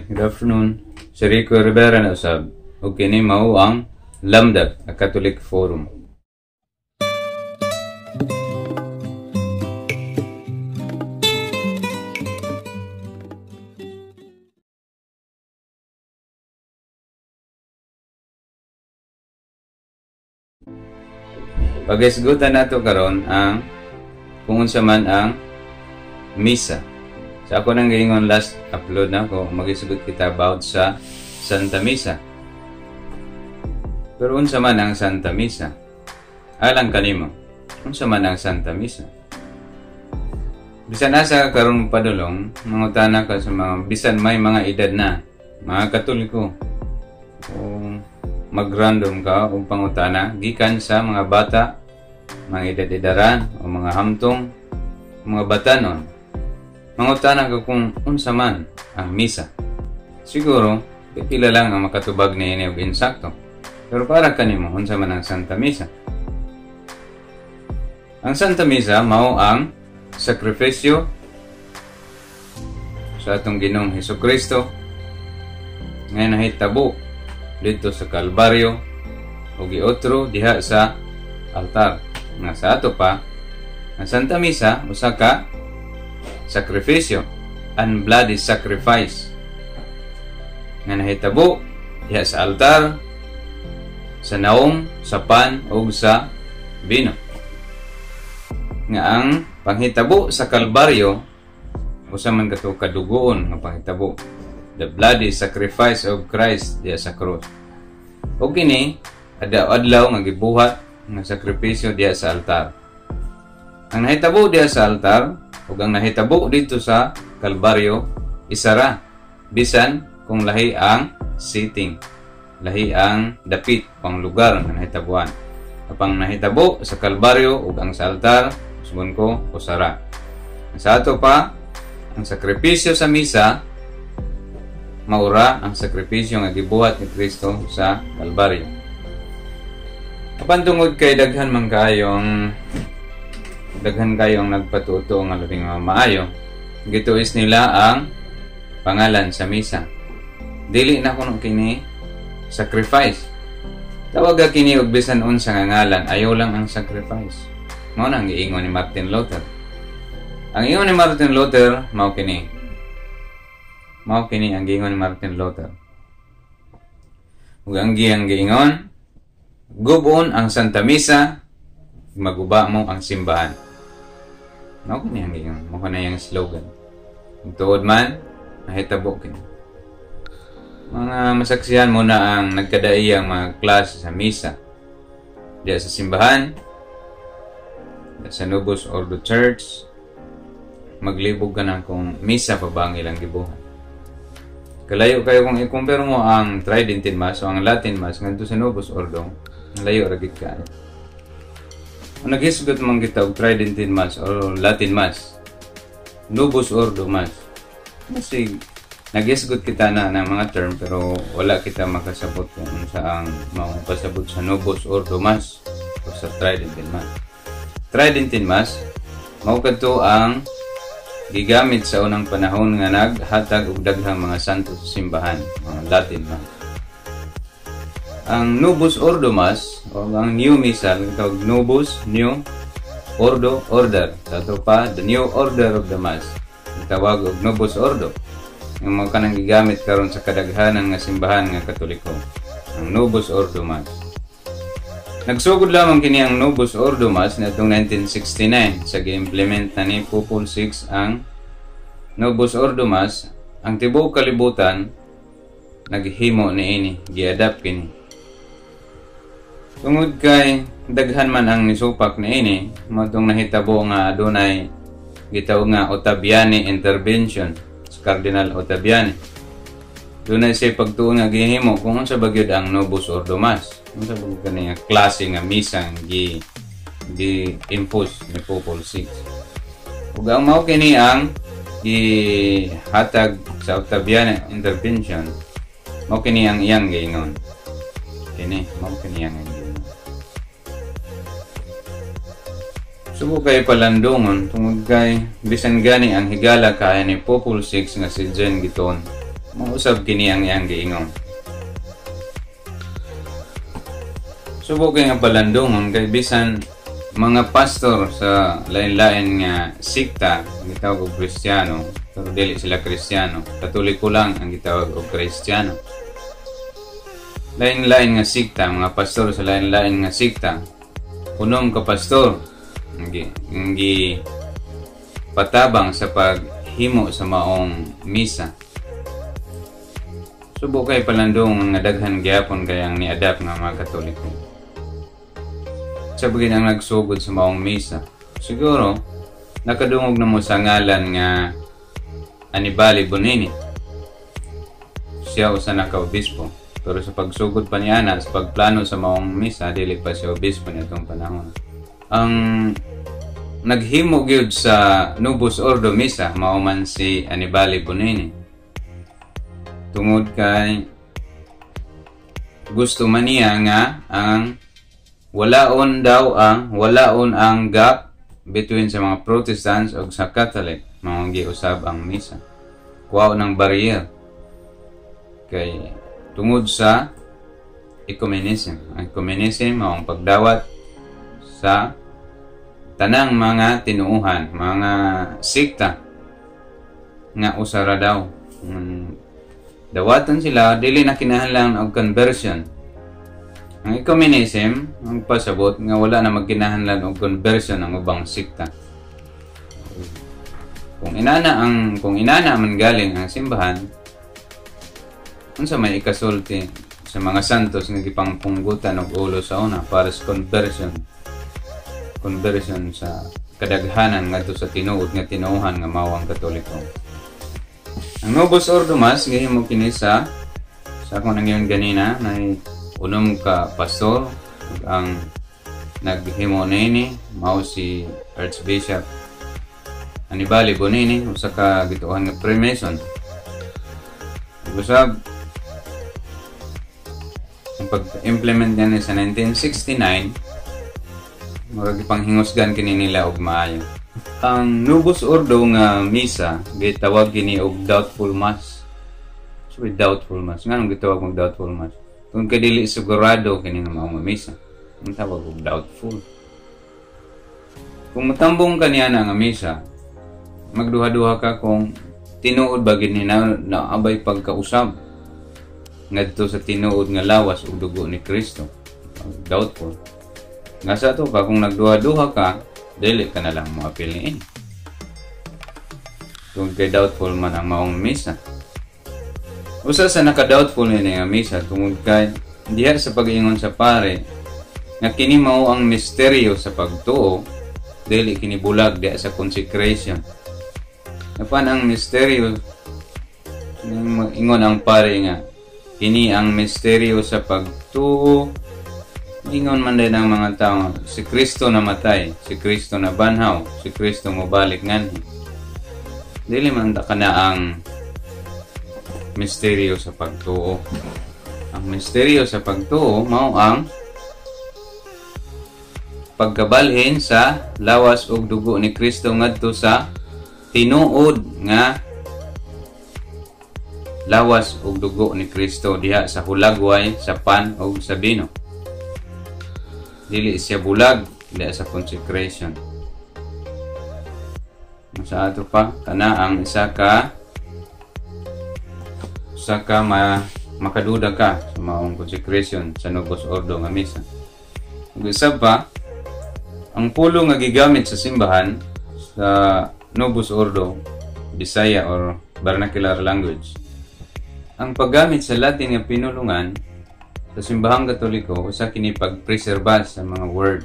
Hi, good afternoon. Si Rico Rivera na usab. Ug kini mao ang Lambda, a Catholic Forum. Paghisgutan nato karon ang kung unsa man ang misa. Sa ako nang giingon last upload na ako, maghisgot kita about sa Santa Misa. Pero unsa man ang Santa Misa? Alang kanimo, unsa man ang Santa Misa? Bisan asa karon padulong, mangutana ka sa mga bisan may mga edad na, mga Katoliko, o mag-random ka og pangutana gikan sa mga bata, mga edad-edaran o mga hamtong, mga batanon. Mangutana ka kung unsa man ang misa. Siguro, pila lang ang makatubag niini og insakto. Pero para kanimo, unsa man ang Santa Misa? Ang Santa Misa mao ang sakripisyo sa atong Ginoong Hesukristo nga nahitabo dito sa Kalbaryo o giotro diha sa altar. Nga sa ato pa, ang Santa Misa usa ka sakripisyo and bloody sacrifice nga nahitabo diha sa altar, sa naong, sa pan ug sa bino. Nga ang panghitabo sa Kalbaryo usa man kato kadugoon nga panghitabo, the bloody sacrifice of Christ diha sa cross. Ug kini adlaw-adlaw nga gibuhat nga sakripisyo diha sa altar. Ang nahitabo diha sa altar ug ang nahitabo dito sa Kalbaryo isara, bisan kung lahi ang sitting, lahi ang dapit pang lugar nga nahitabuan. Apang nahitabo sa Kalbaryo ug ang sa altar, usbon ko usara. Sa ato pa, ang sakripisyo sa misa maura ang sakripisyo nga gibuhat ni Kristo sa Kalbaryo. Apan tungod kay daghan man kayong nagpatuto nga labing maayo, gituis nila ang pangalan sa misa. Dili na kuno kini sacrifice. Tawag kini og bisan unsa nga ngalan, ayaw lang ang sacrifice. Mao na ang giingon ni Martin Luther. Ang ingon ni Martin Luther mao kini. Mao kini ang giingon ni Martin Luther. Ug ang giyang giingon, gubon ang Santa Misa, maguba mo ang simbahan. Mao kini ang giingon, mao kana yang slogan. Ug tuod man nahitabo kini. Mga masaksihan mo na ang nagkadaiyang mga klase sa misa diya sa simbahan, sa Novus Ordo Church. Maglibog ka na kung misa pa ba ang ilang gibuhat. Kalayo kayo kung i-compare mo ang Tridentine Mass o ang Latin Mass ngadto sa Novus Ordo, layo ra gid kaayo. Ang naghisgot man kita og Tridentine Mass o Latin Mass, Novus Ordo Mass, kasi naghisgot kita na ng mga term pero wala kita makasabot kung unsa ang maong pasabot sa Novus Ordo Mass o sa Tridentine Mass. Tridentine Mass mao kadto ang gigamit sa unang panahon nga naghatag og daghang mga santo sa simbahan, mga Latin Mass. Ang Novus Ordo Mass o ang New Missal, tawag Novus, New Ordo, Order. Sa ato pa, the New Order of the Mass, tawag og Novus Ordo. Ang mga kanang gigamit karon sa kadaghanan nga simbahan nga Katoliko, ang Novus Ordo Mass. Nagsugod lamang kini ang Novus Ordo Mass niadtong 1969 sa gi-implement na ni Pope Paul VI ang Novus Ordo Mass. Ang tibuok kalibutan naghimo niini, gi-adapt kini. Tungod kay daghan man ang nisupak niini, mao tong nahitabo nga adunay gitawag nga Ottaviani intervention sa Cardinal Ottaviani. Dunay siya pagtuon nga gihimo kung unsa ba gyud ang Novus Ordo Mass, unsa ba kani nga klase nga misa ang gi-impose ni Pope Paul VI. Ug ang mao kini ang gihatag sa Ottaviani intervention, mao kini ang iyang giingon. Kini mao kini ang giingon. Subo kay palandungon tungod kay bisan gani ang higala kaya ni Pope Paul VI nga si Jean Guitton. Mausab kini ang iyang giingon. Subo kay nga palandungon kay bisan mga pastor sa lain-lain nga sikta ang gitawag og Kristiyano, pero dili sila Kristiyano. Katoliko lang ang gitawag og Kristiyano. Lain-lain nga sikta, mga pastor sa lain-lain nga sikta, unom ka pastor ang gi patabang sa paghimo sa maong misa. Subo kay palandong nga daghan gyapon kay ang ni-adapt nga mga Katoliko. Sa bagay ang nagsugod sa maong misa. Siguro nakadungog na mo sa ngalan nga Annibale Bugnini. Siya usa na ka obispo. Pero sa pagsugod pa niya na, sa pagplano sa maong misa, dili pa siya obispo niadtong panahon. Ang naghimo gyud sa Novus Ordo Misa mao man si Annibale Bugnini. Tungod kay gusto man niya nga ang walaon ang gap between sa mga Protestants ug sa Catholic, mao giusab ang misa. Kuwaon ang barrier kay tungod sa ecumenism. Ang ecumenism mao ang pagdawat sa tanang mga tinuuhan, mga sikta nga usa ra daw. Dawatan sila, dili na kinahanglan og conversion. Ang ecumenism ang pasabot nga wala na magkinahanglan og conversion ang ubang sikta. Kung inana man galing ang simbahan, unsa may ikasulti sa mga santos nga gipangpunggutan og ulo sa una para sa conversion? Conversion sa kadaghanan ngadto sa tinuod nga tinuohan nga mao ang Katoliko. Ang Novus Ordo Mass gihimo kini sa akong nangyon ganina, nay unom ka pastor ug ang naghimo niini mao si Archbishop Annibale Bugnini, usa ka gituohan nga Freemason. Ug usab ang pag-implement niya sa 1969, murag gipanghingusgan kini nila og maayo. Ang Novus Ordo nga misa gitawag kini og doubtful mass. So doubtful mass, nganong gitawag og doubtful mass? Tungod kay dili sigurado kini nga mao nga misa. Ang tawag og doubtful. Kung matambong kaniya na nga misa, magduha-duha ka kung tinuod ba gini na naabay pagkausab ngadto sa tinuod nga lawas ug dugo ni Kristo. Doubtful. Nga sa ato pa, kung nagduha-duha ka, dili ka na lang moapil niini. Kung kay doubtful man ang maong misa. Usa sa naka-doubtful ni nga misa tungod kay diha sa pag-ingon sa pare nga kini mao ang misteryo sa pagtuo, dili kini bulag diha sa consecration. Apan ang misteryo, ingon ang pare nga kini ang misteryo sa pagtuo, ingon man din ang mga tao, si Kristo namatay, si Kristo nabanhaw, si Kristo mobalik nganhi. Dili man ta kana ang misteryo sa pagtuo. Ang misteryo sa pagtuo mao ang pagkabalhin sa lawas ug dugo ni Kristo ngadto sa tinuod nga lawas ug dugo ni Kristo diha sa hulagway, sa pan ug sa bino. Dili siya bulag diha sa consecration. Sa ato pa kana ang isa ka makaduda ka sa maong consecration sa Novus Ordo nga misa. Ug isa pa, ang pulo nga gigamit sa simbahan sa Novus Ordo, Bisaya or vernacular language. Ang paggamit sa Latin nga pinulungan sa simbahang Katoliko usa kini pagpreserba sa mga word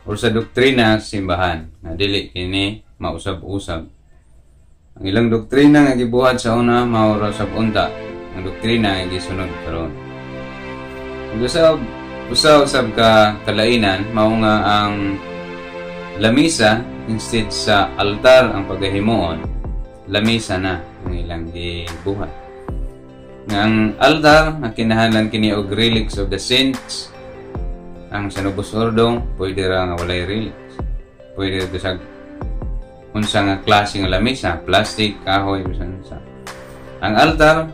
or sa doktrina sa simbahan nga dili kini mausab-usab. Ang ilang doktrina nga gibuhat sa una mao ra sab unta ang doktrina nga gisunod karon. Ug usa usab ka kalainan mao nga ang lamisa instead sa altar ang pagahimuon, lamisa na ang ilang gibuhat. Nga ang altar nga kinahanglan kini og relics of the saints, ang sa Novus Ordo pwede ra nga walay relics. Pwede ra sa unsa nga klase nga lamisa, plastic, kahoy, bisan sa. Ang altar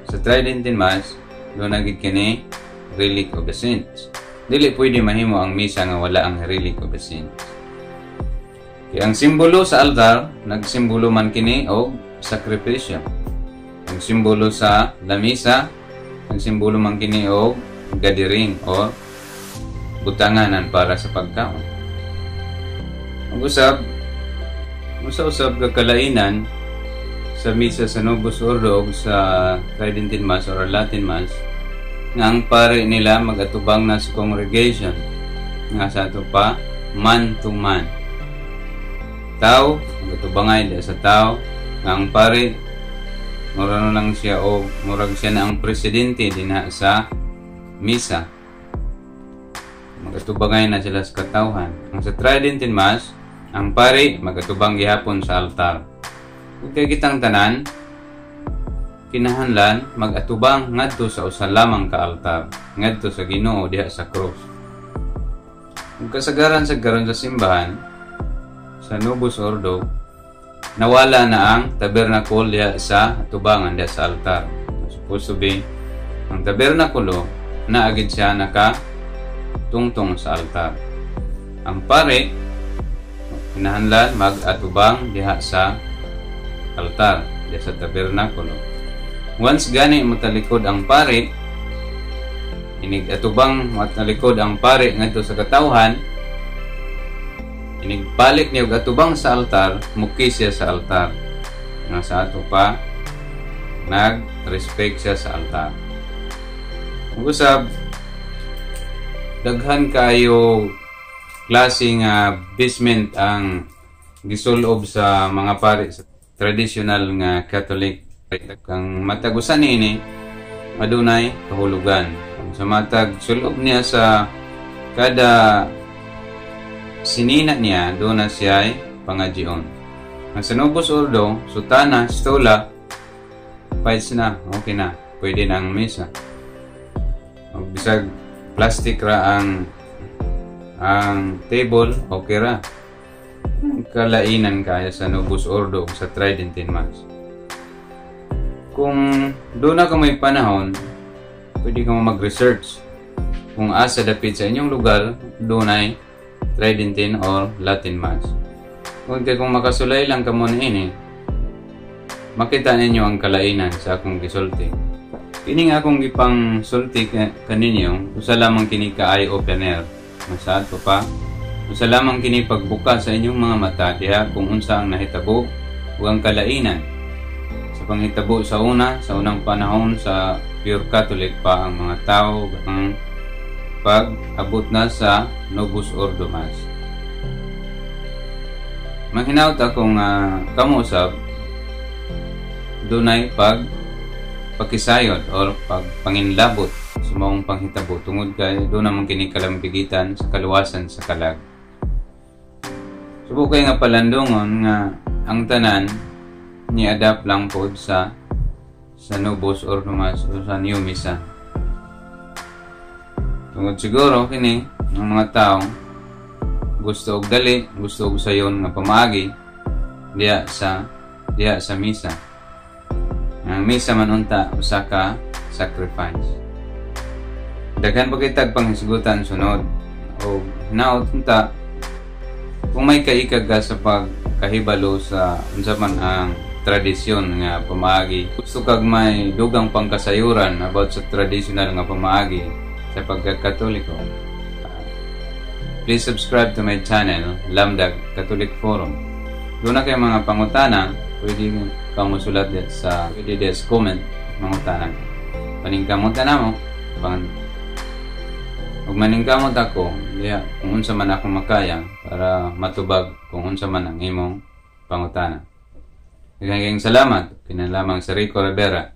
sa Tridentine Mass, duna gid kini relic of the saints. Dili pwede mahimo ang misa nga wala ang relic of the saints. Kay ang simbolo sa altar, nagsimbolo man kini og sakripisyo. Ang simbolo sa lamisa, ang simbolo man kini og gathering or butanganan para sa pagkaon. Ang usab, usa-usab kakalainan sa misa sa Novus Ordo ug sa Tridentine Mass or Latin Mass nga ang pare nila magatubang na sa congregation nga sa ato pa man to man. Tao, magatubangay diha sa tao nga ang pare mura na lang siya o murag siya na ang presidente dinha sa misa. Magatubangay na sila sa katawhan. Ang sa Tridentine Mass, ang pare magatubang gihapon sa altar. Ug kay kitang tanan kinahanglan magatubang ngadto sa usa lamang ka altar, ngadto sa Ginoo diha sa krus. Ug kasagaran sa karon sa simbahan sa Novus Ordo, nawala na ang tabernacle diha sa tubangan diha sa altar. Supposed to be ang tabernakulo na agid siya naka tungtong sa altar. Ang pare kinahanglan mag-atubang diha sa altar, diha sa tabernakulo. Once gani motalikod ang pare, inig atubang matalikod ang pare ngadto sa katawhan, inig balik niya og atubang sa altar, muki siya sa altar. Nga sa ato pa nag-respect siya sa altar. Ug usab, daghan kayo klase nga vestment ang gisulob sa mga pare sa traditional nga Catholic. Ang matag usa niini adunay kahulugan. Ang sa matag sulob niya sa kada sinina niya, duna siya ay pangajion. Ang sa Novus Ordo, sutana, stola, fights na, okay na, pwede na ang misa. Og bisag plastic ra ang table, okay ra. Kalainan kaya sa Novus Ordo ug sa Tridentine Mass. Kung duna ka may panahon, pwede ka mo mag-research kung asa dapit sa inyong lugar dunay Tridentine or Latin Mass. Kung kay kung makasulay lang kamo niini, makita ninyo ang kalainan sa akong gisulti. Kini nga akong gipang sulti kaninyo, usa lamang kini ka eye opener. Masaad ko pa, usa lamang kini pagbuka sa inyong mga mata diha kung unsa ang nahitabo ug ang kalainan sa panghitabo sa una, sa unang panahon sa pure Catholic pa ang mga tao ang pag-abot na sa Novus Ordo Mass. Manghinaot akong kamo usab dunay pag pakisayod or pagpanginlabot sa maong panghitabo tungod kay duna man kini kalambigitan sa kaluwasan sa kalag. Subo kay nga palandungon nga ang tanan ni-adapt lang pod sa Novus Ordo Mass o sa New Misa. Tungod siguro kini ang mga tao gusto og dali, gusto og sayon nga pamaagi diha sa misa. Ang misa man unta usa ka sacrifice. Daghan pa kitag panghisgutan sunod o hinaot unta kung may kaikag ka sa pagkahibalo sa unsa man ang tradisyon nga pamaagi. Gusto kag may dugang pangkasayuran about sa traditional nga pamaagi sa pagkakatoliko. Please subscribe to my channel, Lambda Catholic Forum. Duna kay mga pangutana, pwede ka mosulat sa pwede des comment mangutana. Paningkamot na mo, pang ug maningkamot ako diha kung unsa man ako makaya para matubag kung unsa man ang imong pangutana. Daghang salamat kinalamang sa Rico Rivera.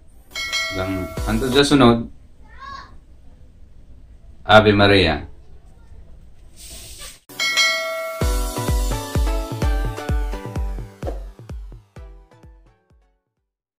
Hanggang hantod sa sunod. Ave Maria.